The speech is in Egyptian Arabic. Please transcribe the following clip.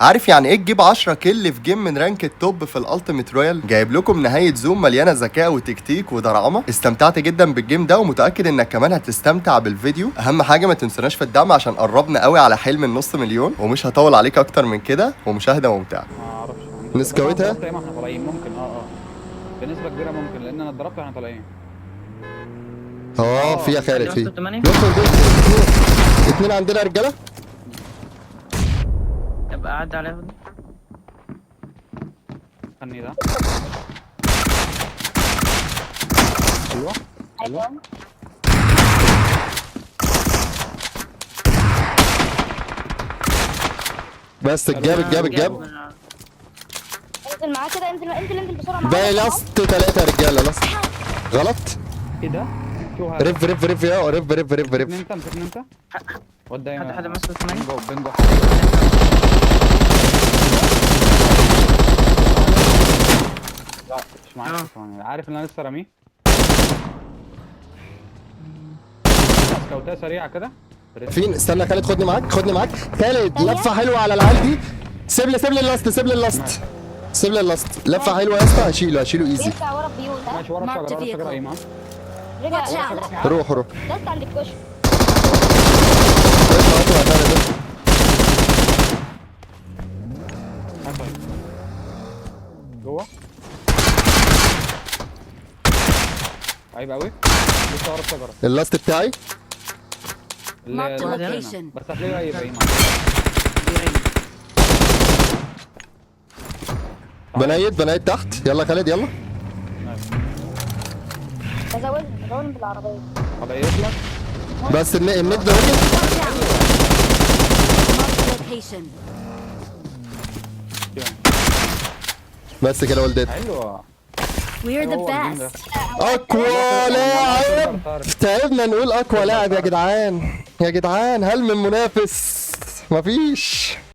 عارف يعني ايه تجيب 10 kill في game من rank ال top في ال Ultimate Royale؟ جايب لكم نهاية zone مليانة ذكاء وتكتيك ودرعمه. استمتعت جدا بال game ده ومتاكد انك كمان هتستمتع بالفيديو. اهم حاجة ما تنسوناش في الدعم عشان قربنا قوي على حلم النص مليون، ومش هطول عليك اكتر من كده، ومشاهدة ممتعه. ما اعرفش. نسكوتها؟ ضربت ايه؟ ما احنا طالعين ممكن بنسبة كبيرة ممكن، لان انا اتضربت واحنا طالعين. اه في يا خالد، في ثمانية. نص البيت. اتنين اتنين عندنا يا رجاله. ابقى عدى عليهم. خلني ده. ايوه ايوه. بس الجاب الجاب الجاب. انزل معاه كده، انزل انزل انزل بسرعة معاه. باقي last ثلاثة يا رجاله. last غلط. ايه ده؟ شو هذا؟ revive revive revive يا revive revive revive revive. انت مسكني انت؟ ودي. حد مسك ثمانية. بنجو بنجو. لا مش معاك. ثواني، عارف ان انا لسه راميه سكوتها سريعة كده. فين؟ استنى خالد، خدني معاك خدني معاك خالد. لفه حلوة على العيال دي. سيب لي سيب لي ال last، سيب لي ال last، سيب لي ال last. لفه حلوة يا اسطى. هشيله هشيله easy. بيرجع ورا البيوت ها. ماشي ورا الشجرة، ورا الشجرة ايمان. رجع. Watch out. روح روح. last عند الكشك. اطلع اطلع يا خالد اطلع. هاي طيب جوه عيب قوي، لسه ورا الشجرة. ال last بتاعي. اللي Marked a اللي location. هنا. بس هتلاقيه قريب ايمان. بنيت بنيت تحت. يلا خالد يلا. بزودهم بزودهم بالعربية. هبقى لك. بس النت ده راجل. Watch out. Marked a location. بس كده ولدت. حلوة. We're the هو ال game ده. best. اقوى لاعب. تعبنا نقول اقوى لاعب يا جدعان يا جدعان. هل من منافس؟ مفيش.